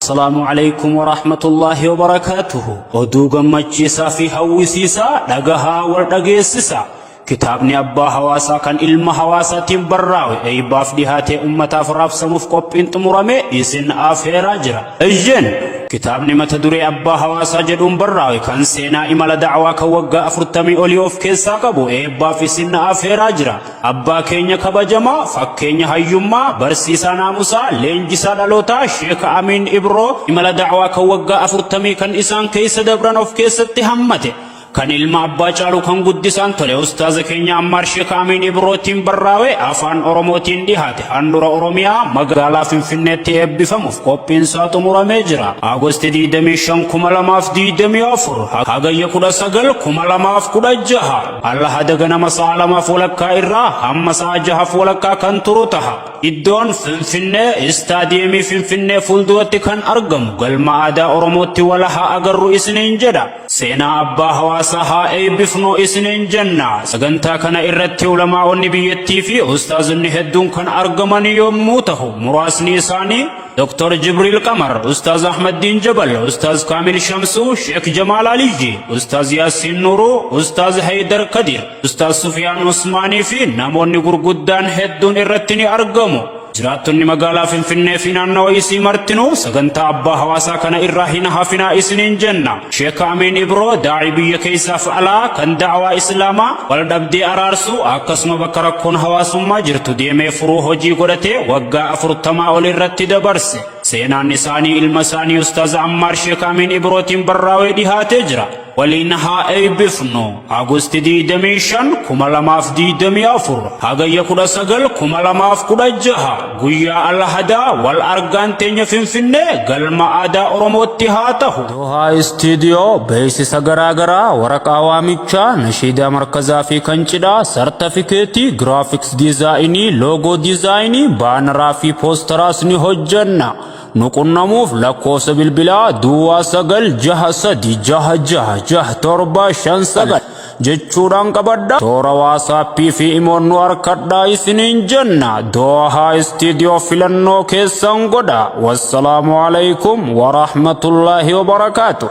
Assalaamu Aleykum Warahmatullaahi Wabarakaatuhu. Oduu gammachiisaa fi hawwisiisaa dhagahaa wal dhageessisa. Kitaabni abbaa hawaasaa kan ilma hawaasaatiin barraawe eeybaaf dhihaatee ummataaf raabsamuuf qophiin xumurame isin afeeraa jira. Eyyeen! Kitaabni mata duree abbaa hawaasaa jedhuun barraawe kan seenaa imala da'awaa kan waggaa afurtamii olii of keessaa qabu eebbaaf isin afeeraa jira. Abbaa keenya kabajamaa, fakkeenya hayyummaa, barsiisaa naamusaa, leenjisaa dhalootaa Sheek Amiin Ibroo imala da'awaa kan waggaa afurtamii kan isaan keessa dabran of keessatti hammate. Kan ilma abbaa caalu kan guddisaan tole ustaaza keenya Ammaar Sheek Amiin Ibrootiin barraawe afaan Oromootiin dhihaate handhura Oromiyaa magaalaa Finfinneetti eebbifamuuf qophiinsaa xumuramee jira. Agosti 25 2024 Hagayya 19 2016 Alhada ganama sa'a lamaaf walakkaa irraa hamma sa'a jahaaf walakkaa kan turu taha. Iddoon Finfinnee, Istaadiyeemii Finfinnee fuulduratti kan argamu galma aadaa Oromootti wal haa agarru isiniin jedha. Seenaa abbaa hawaasaa haa eebbifnu isiniin jenna. Sagantaa kana irratti ulamaa'onni biyyattii fi ustaazonni hedduun kan argaman yommuu tahu muraasni isaanii Dr. Jibriil Qamar, Ustaaz Ahmaddiin Jabal, Ustaaz Kaamil Shamsuu, Sheek Jamaal Aliyyi, Ustaaz Yaasiin Nuuruu, Ustaaz Haydar Kadir, Ustaaz Sufiyaan Usmaanii fi namoonni gurguddaan hedduun irratti ni argamu. Jiraattonni magaalaa Finfinnee fi naannawa isii martinuu sagantaa abbaa hawaasaa kana irraa hin hafinaa isiniin jenna. Sheek Amiin Ibroo daa'ii biyya keessaaf alaa kan da'awaa Islaamaa wal dhabdee araarsuu akkasuma bakka rakkoon hawaasummaa jirtu deemee furuu hojii godhatee waggaa afurtamaa ol irratti dabarse. Seenaan isaanii ilma isaanii Ustaaz Ammaar Sheek Amiin Ibrootiin barraawee dhihaatee jira. Waliin haa eebbifnu. August 25, 2024, Hagayya 19, 2016, guyyaa Alhadaa wal argaan teenya Finfinnee galma aadaa Oromootti haa tahu. Dohaa Istiidiyoo beeksisa garaa garaa, waraqaa waamichaa, nashiidaa markazaa fi kan cidhaa, sartafikeetii, giraafiks diizaayinii, loogoo diizaayinii, baanaraa fi poostaraas ni hojjenna. Nu qunnamuuf lakkoofsa bilbilaa duwwaa 9 6 3 6 6 6 7 5 9 jechuudhaan qabadha. Toora waasaappii fi imoon nu harkadhaa isiniin jenna. Doohaa istiidiyoo filannoo keessan godha. Wassalaamu alaikum warahmatullaahi wabarakaatu.